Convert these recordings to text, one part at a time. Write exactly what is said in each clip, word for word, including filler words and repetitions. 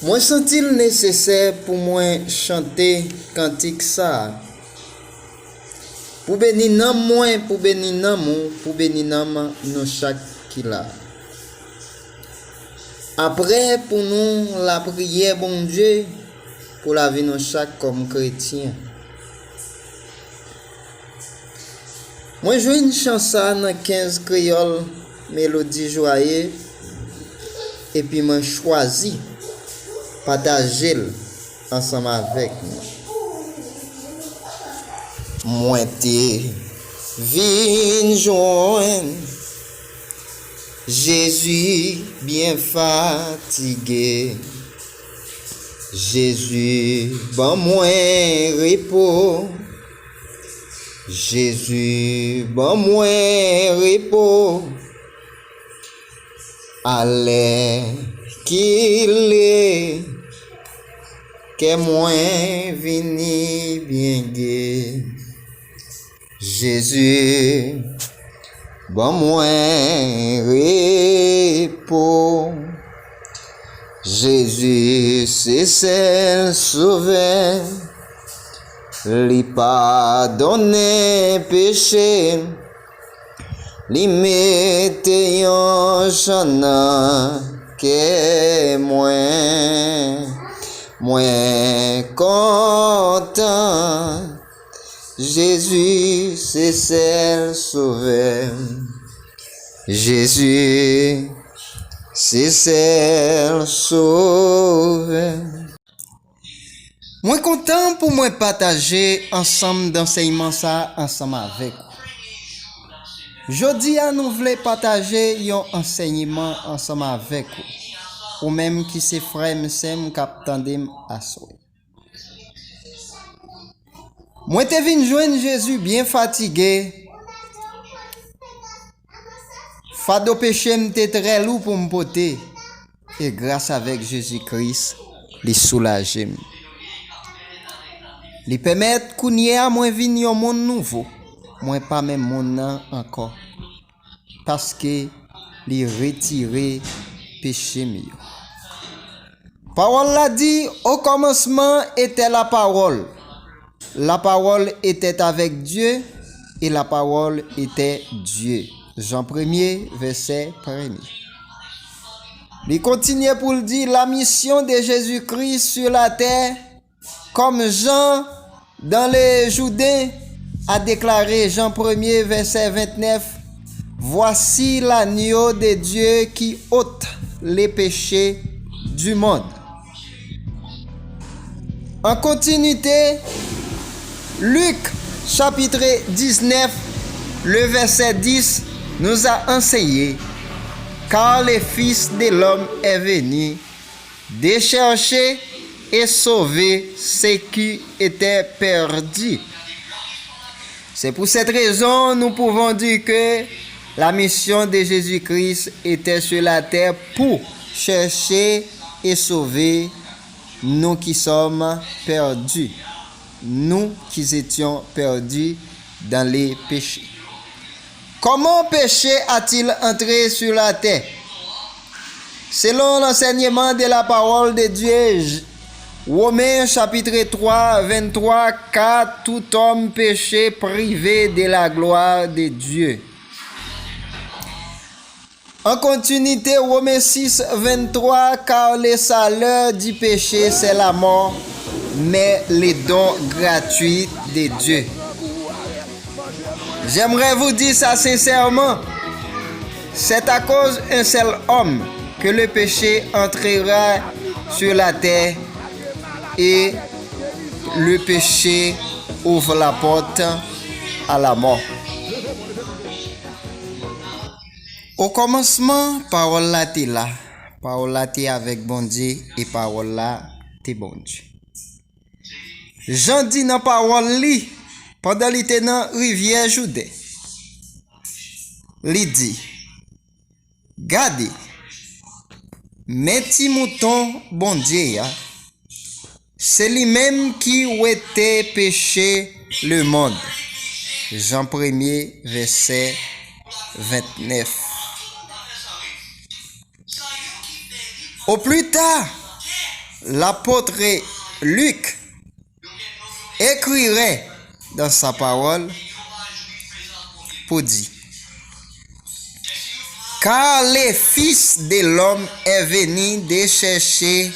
Mwen santi l nesesè pou mwen chante kantik sa a. Pou beni nanm mwen, pou beni nanm ou, pou beni nanm nou chak ki la. Apre, pou nou lapriyè Bondye pou lavi nou chak kòm kretyen. Mwen jwenn chan sa nan kenz kreyòl Melodi Jwaye, epi mwen chwazi pataje l ansanm avèk nou. Mwen te vin jwenn Jezi byen fatige. Jezi ban mwen repo. Jezi ban mwen repo. Alèkile kè mwen vini byen ge. Jezi ban mwen repo. Jezi se sèl sovè. Li padonnen peche. Li mete yon chan nan kè mwen. Mwen kontan. Jezi se sèl sovè. Jezi se sèl sovè. Mwen kontan pou mwen pataje ansanm dansèyman sa ansanm avèk ou. Jodi a nou vle pataje yon ansèyman ansanm avèk ou. Ou menm ki se frè m, sè m k ap tande m aswè. Mwen te vin jwenn Jezi byen fatige. Fado peche m te trè lou pou m pote. E gras avèk Jezi Kris, li soulaje m. Li pèmèt kounye a mwen vin yon moun nouvo. Mwen pa menm moun nan ankò. Paske li retire peche m yo. Pawòl la di, au commencement était la parole. La parole était avec Dieu et la parole était Dieu. Jan premye, vèsè premye. Li kontinye pou l di, la mission de Jésus-Christ sur la terre, comme Jean dans le Jourdain a déclaré, Jean premier, verset vingt-neuf, Voici l'agneau de Dieu qui ôte les péchés du monde. En continuité, Luc chapitre dix-neuf, le verset dix nous a enseigné, car le Fils de l'homme est venu de chercher et sauver ce qui était perdu. C'est pour cette raison nous pouvons dire que la mission de Jésus-Christ était sur la terre pour chercher et sauver nous qui sommes perdus, nous qui étions perdus dans les péchés. Comment péché a-t-il entré sur la terre? Selon l'enseignement de la parole de Dieu, J- Romains chapitre trois, vingt-trois, car tout homme péché privé de la gloire de Dieu. En continuité, Romains six, vingt-trois, car le salaire du péché, c'est la mort, mais le don gratuit de Dieu. J'aimerais vous dire ça sincèrement. C'est à cause un seul homme que le péché entrera sur la terre et le péché ouvre la porte à la mort. Okòmansman, Pawòl la te la. Pawòl la te avèk Bondye, e Pawòl la te Bondye. Jan di nan pawòl li, pandan li te nan rivyè Jouden, li di, Gade, men ti mouton Bondye a, se li menm ki wete peche lemonn. Jan premye, vèsè vennèf. Au plus tard, L'apôtre Luc écrirait dans sa parole pour dire, car le Fils de l'homme est venu de chercher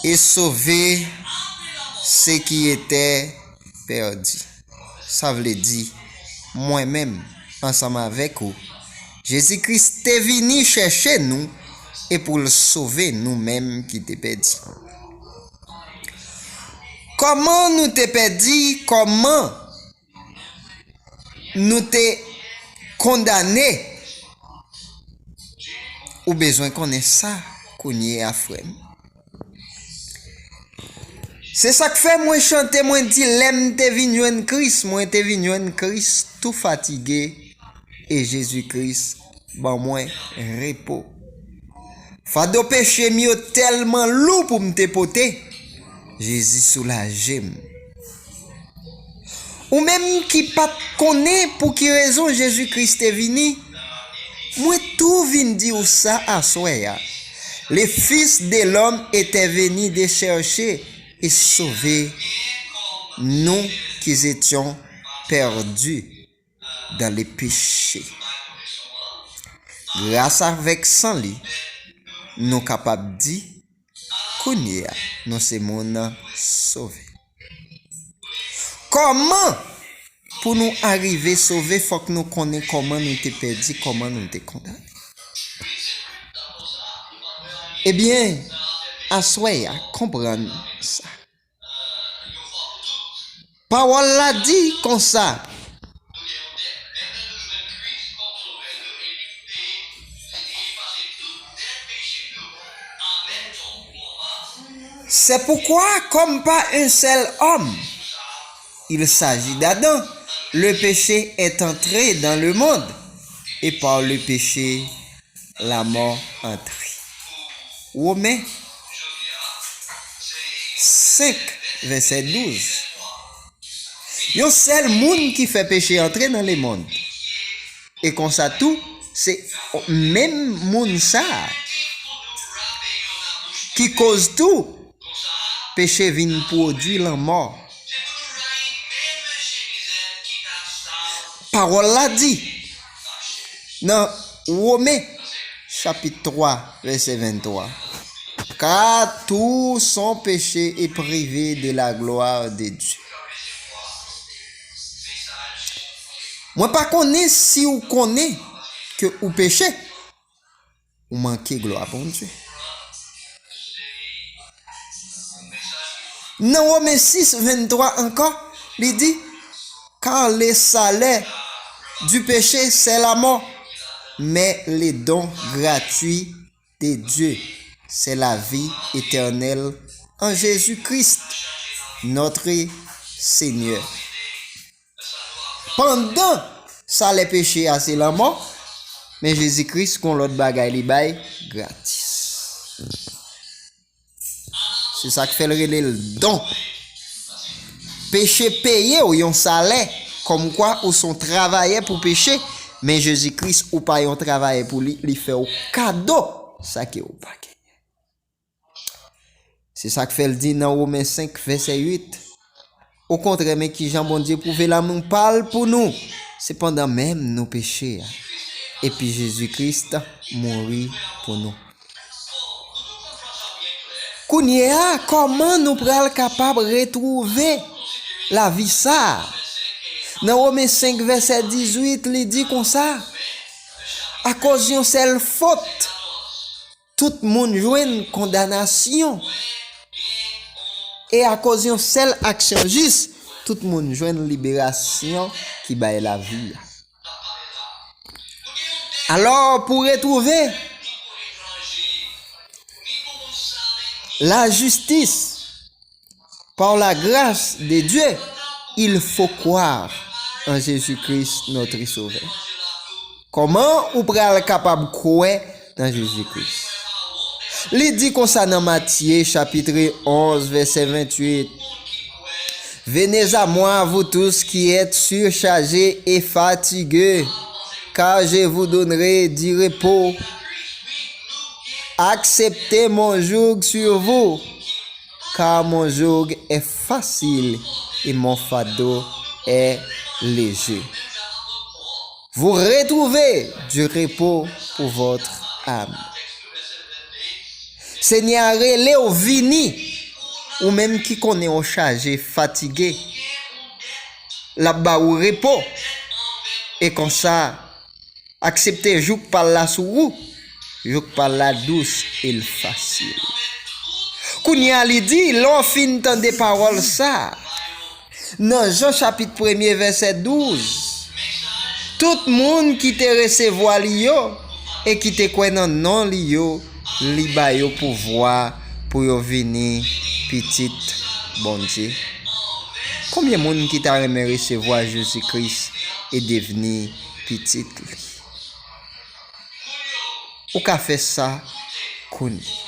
et sauver ce qui était perdu. Sa vle di, mwen menm, ansanm avèk ou, Jezi Kris te vini chèche nou e pou l sove nou menm ki te pèdi. Kòman nou te pèdi? Kòman nou te kondane? Ou bezwen konnen sa kounye a, frè m. Se sa k fè mwen chante, mwen di, lè m te vin jwenn Kris, mwen te vin jwenn Kris tou fatige, e Jezi Kris ban mwen repo. Fado peche m yo tèlman lou pou m te pote, Jezi soulaje m. Ou menm ki pa t konnen pou ki rezon Jezi Kris te vini, mwen tou vin di w sa aswè a. Le Fils de l'homme était venu de chercher et sauver nous qui étions perdus dans les péchés. Gras avèk san li, nou kapab di, kounye a, nou se moun sove. Kòman pou nou arive sove, fòk nou konnen kòman nou te pèdi, kòman nou te kondane. Ebyen, aswè a, konprann sa. Pawòl la di konsa. C'est pourquoi, comme par un seul homme, il s'agit d'Adam, le péché est entré dans le monde, et par le péché, la mort entrée. Women senk, vèsè douz. Yon sèl moun ki fè peche antre nan lemonn. E konsa tou, se menm moun sa a ki koz tou peche vin pwodui lanmò. Pawòl la di nan Women, chapit twa, vèsè venntwa, car tous sont péchés et privés de la gloire de Dieu. Mwen pa konnen si w konnen ke ou peche, ou manke glwa Bondye. Nan Women sis venntwa ankò, li di, car le salaire du péché, c'est la mort, mais le don gratuit de Dieu, c'est la vie éternelle en Jésus-Christ, notre Seigneur. Pandan salè peche a se lanmò, men Jezi Kris gon lòt bagay li bay gratis. Se sa k fè l rele l don. Peche peye w yon salè, kòmkwa ou se yon travayè pou peche, men Jezi Kris ou pa yon travayè pou li, li fè w kado sa ke ou pa genyen. Se sa k fè l di nan Women senk, vèsè uit, okontrè, men kijan Bondye pwouve lanmou pa l pou nou, se pandan menm nou peche a, epi Jezi Kris mouri pou nou. Kounye a, kòman nou pral kapab retwouve lavi sa a? Nan Women senk, vèsè dizuit, li di konsa, akoz yon sèl fot, tout moun jwenn kondanasyon. E akoz yon sèl aksyon jis, tout moun jwenn liberasyon ki bay lavi a. Alò, pou retwouve lajistis, par la grâce de Dieu, il faut croire en Jésus-Christ, notre Sauveur. Kòman ou pral kapab kwè nan Jezi Kris? Li di konsa nan Matye, chapit onz, vèsè ventuit, Venez à moi, vous tous qui êtes surchargés et fatigués, car je vous donnerai du repos. Acceptez mon joug sur vous, car mon joug est facile et mon fardeau est léger. Vous retrouvez du repos pour votre âme. Senyè a rele w vini, ou menm ki konnen w chaje, fatige. L ap ba ou repo. E konsa, aksepte jouk pa l la sou ou. Jouk pa l la dous e l fasil. Kounye a li di, lè w fin tande pawòl sa a, nan Jan chapit premye vèsè douz, tout moun ki te resevwa li yo e ki te kwè nan non li yo, li ba yo pouvwa pou yo vini pitit Bondye. Konbyen moun ki ta renmen resevwa Jezi Kris e devni pitit li? Ou ka fè sa kounye a.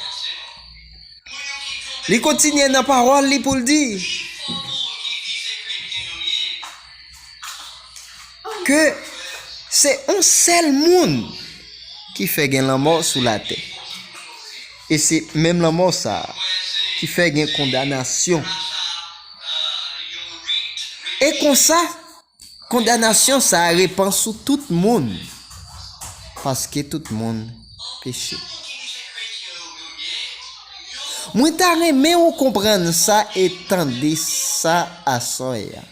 Li kontinye nan pawòl li pou l di ke se yon sèl moun ki fè gen lanmò sou latè. E se menm lanmò sa a ki fè gen kondanasyon. E konsa, kondanasyon sa a repann sou tout moun, paske tout moun peche. Mwen ta renmen ou konprann sa e tande sa aswè a.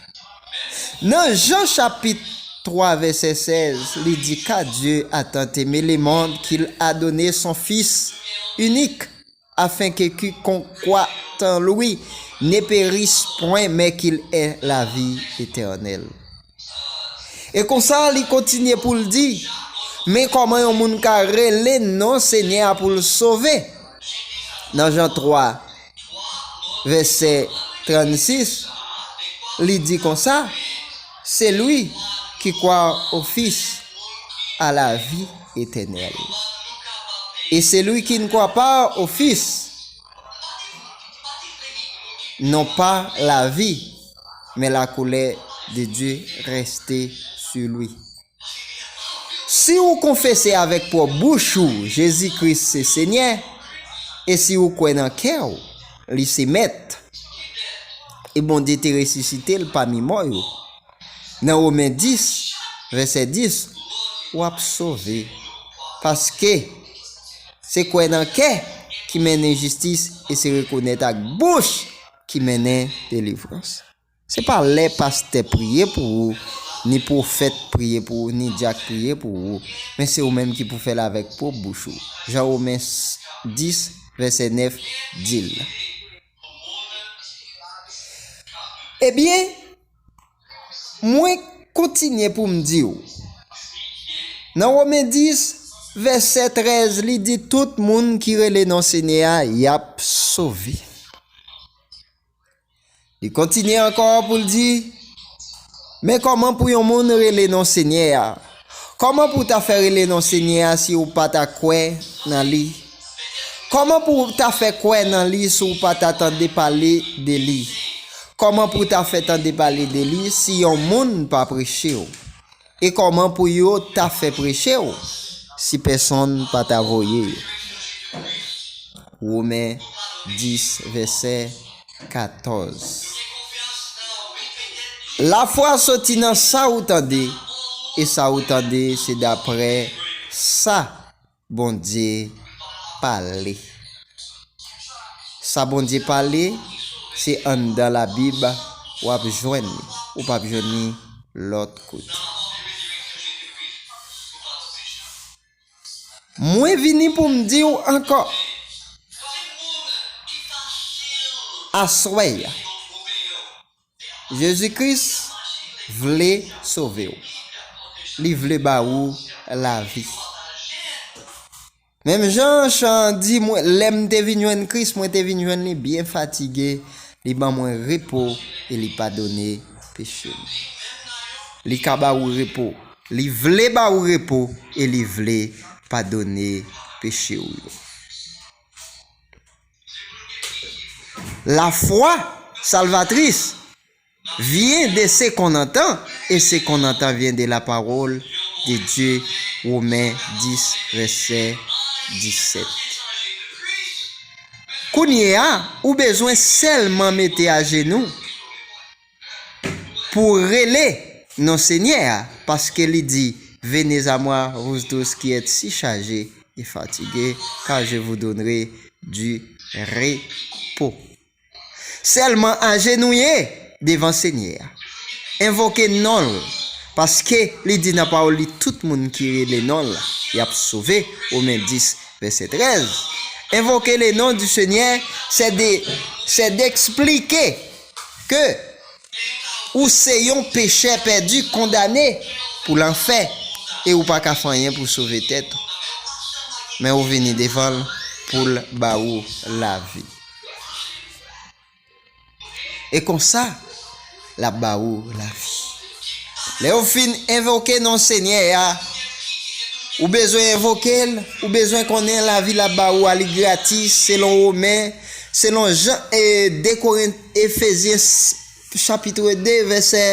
Nan Jan chapit twa vèsè sèz, li di, Car Dieu a tant aimé le monde qu'il a donné son Fils unique, afin que quiconque croit en lui ne périsse point, mais qu'il ait la vie éternelle. E konsa, li kontinye pou l di, men kòman yon moun ka rele non Senyè a pou l sove? Nan Jan twa, vèsè trannsis, li di konsa, Celui qui croit au Fils a la vie éternelle. Et celui qui ne croit pas au Fils n'ont pas la vie, mais la colère de Dieu reste sur lui. Si ou konfese avèk pwòp bouch ou Jezi Kris se Senyè, e si ou kwè nan kè w li se Mèt, e Bondye te resisite l pami mò yo, nan Women dis, vèsè dis, w ap sove. Paske se kwè nan kè ki mennen jistis, e se rekonèt ak bouch ki mennen delivrans. Se pa lè pastè priye pou ou, ni pwofèt priye pou ou, ni dyak priye pou ou, men se ou menm ki pou fè l avèk pwòp bouch ou. Jan Women dis, vèsè nèf di l. Ebyen, mwen kontinye pou m di w. Nan Women dis, vèsè trèz, li di, tout moun ki rele non Senyè a, y ap sove. Li kontinye ankò pou l di, men kòman pou yon moun rele non Senyè a? Kòman pou w ta fè rele non Senyè a si w pa ta kwè nan li? Kòman pou w ta fè kwè nan li si w pa ta tande pale de li? Kòman pou w ta fè tande pale de li si yon moun pa preche w? E kòman pou yo ta fè preche w si pèsonn pa ta voye yo? Women dis, vèsè katòz. Lafwa soti nan sa ou tande, e sa ou tande se daprè sa Bondye pale. Sa Bondye pale, se anndan Labib w ap jwenn li. Ou p ap jwenn li lòt kote. Mwen vini pou m di w ankò, aswè a, Jezi Kris vle sove w. Li vle ba ou lavi. Menm jan chan an di, mwen, lè m te vin jwenn Kris, mwen te vin jwenn li byen fatige, li ban mwen repo e li padone peche m. Li ka ba ou repo. Li vle ba ou repo e li vle padone peche w yo. La foi salvatrice vient de ce qu'on entend, et ce qu'on entend vient de la parole de Dieu. Women dis, vèsè disèt. Kounye a, ou bezwen sèlman mete ajenou pou w rele non Senyè a, paske li di, Venez à moi, vous tous qui êtes si chargés et fatigués, car je vous donnerai du repos. Sèlman ajenouye devan Senyè a. Envoke non l, paske li di nan pawòl li, tout moun ki rele non l, y ap sove. Women dis, vèsè trèz. Invoquer le nom du Seigneur, c'est de, c'est d'expliquer que ou se yon pechè pèdi, kondane pou lanfè, e ou pa ka fè anyen pou sove tèt ou. Men ou vini devan l pou l ba ou lavi. E konsa, l ap ba ou lavi. Lè ou fin envoke non Senyè a, ou bezwen envoke l, ou bezwen konnen lavi l ap ba ou a, li gratis, selon Women, selon Jan, e de Korent, Efezyen, s-, chapit de, vèsè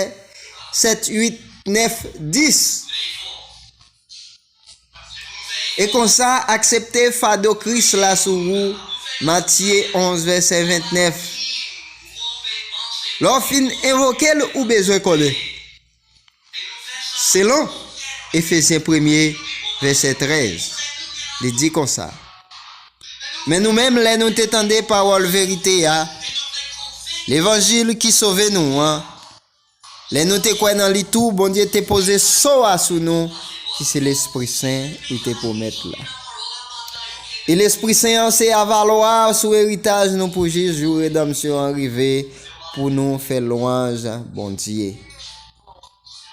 sèt, uit, nèf, dis. E konsa, aksepte fado Kris la sou ou, Matye onz, vèsè vennèf. Lè w fin envoke l, ou bezwen konnen. Selon Efezyen premye, vèsè trèz, li di konsa, Men nou menm, lè nou te tande pawòl verite a, levanjil ki sove nou an, lè nou te kwè nan li tou, Bondye te poze so a sou nou, ki se Lespri Sen li te pwomèt la. E Lespri Sen an se avalwa sou eritaj nou pou jis jou redanmsyon an rive, pou nou fè lwanj Bondye.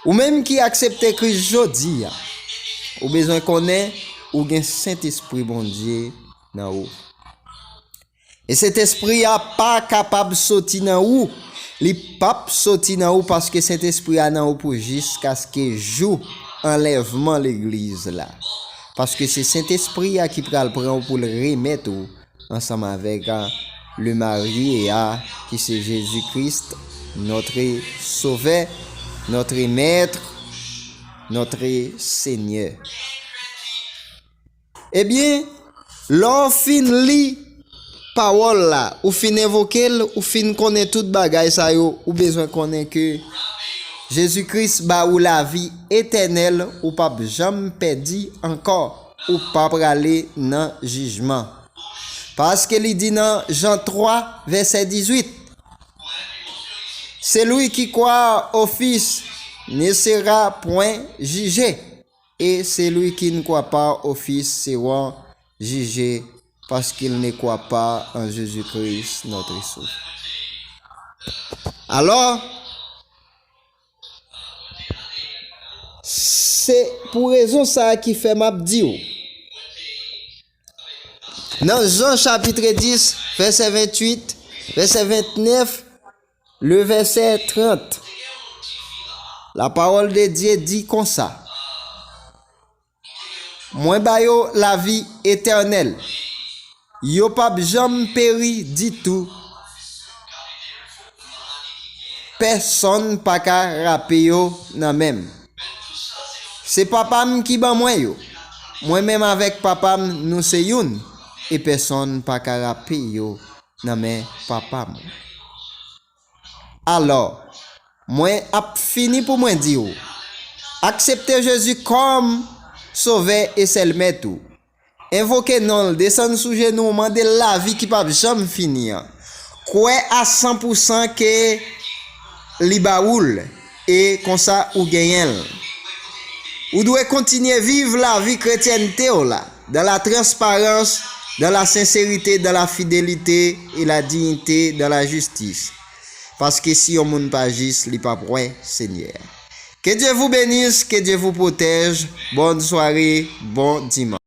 Ou menm ki aksepte Kris jodi a, ou bezwen konnen ou gen Sentespri Bondye nan ou. E Sentespri a pa kapab soti nan ou. Li p ap soti nan ou, paske Sentespri a nan ou pou jiskaske jou anlèvman legliz la. Paske se Sentespri a ki pral pran ou pou l remèt ou ansanm avèk, a, le marye a, ki se Jezi Kris, notre Sauveur, notre Maître, notre Seigneur. Ebyen, lè w fin li pawòl la, ou fin envoke l, ou fin konnen tout bagay sa yo, ou bezwen konnen ke Jezi Kris ba ou lavi etènèl, ou p ap janm pèdi ankò, ou pa prale nan jijman. Paske li di nan Jan twa, vèsè dizuit, Celui qui croit au Fils ne sera point jugé. Et celui qui ne croit pas au Fils sera jugé parce qu'il ne croit pas en Jésus-Christ, notre Sauveur. Alò, se pou rezon sa a ki fè m ap di w, nan Jan chapit dis, vèsè venntuit, vèsè vennèf, le vèsè trant, la parole de Dieu di konsa, Mwen ba yo lavi etènèl. Yo p ap janm peri ditou. Pèsonn pa ka rape yo nan men m. Se Papa m ki ban mwen yo. Mwen menm avèk Papa m, nou se youn, e pèsonn pa ka rape yo nan men Papa m. Alò, mwen ap fini pou mwen di w, aksepte Jezi kòm Sovè e sèl Mèt ou. Envoke non l, desann sou jenou w, mande l lavi ki p ap janm fini an. Kwè a san pou san ke li ba ou l, e konsa ou genyen l. Ou dwe kontinye viv lavi kretyènte w la, dans la transparence, dans la sincérité, dans la fidélité et la dignité, dans la justice. Paske si yon moun pa jis, li p ap wè Senyè a. Que Dieu vous bénisse, que Dieu vous protège. Bonne soirée, bon dimanche.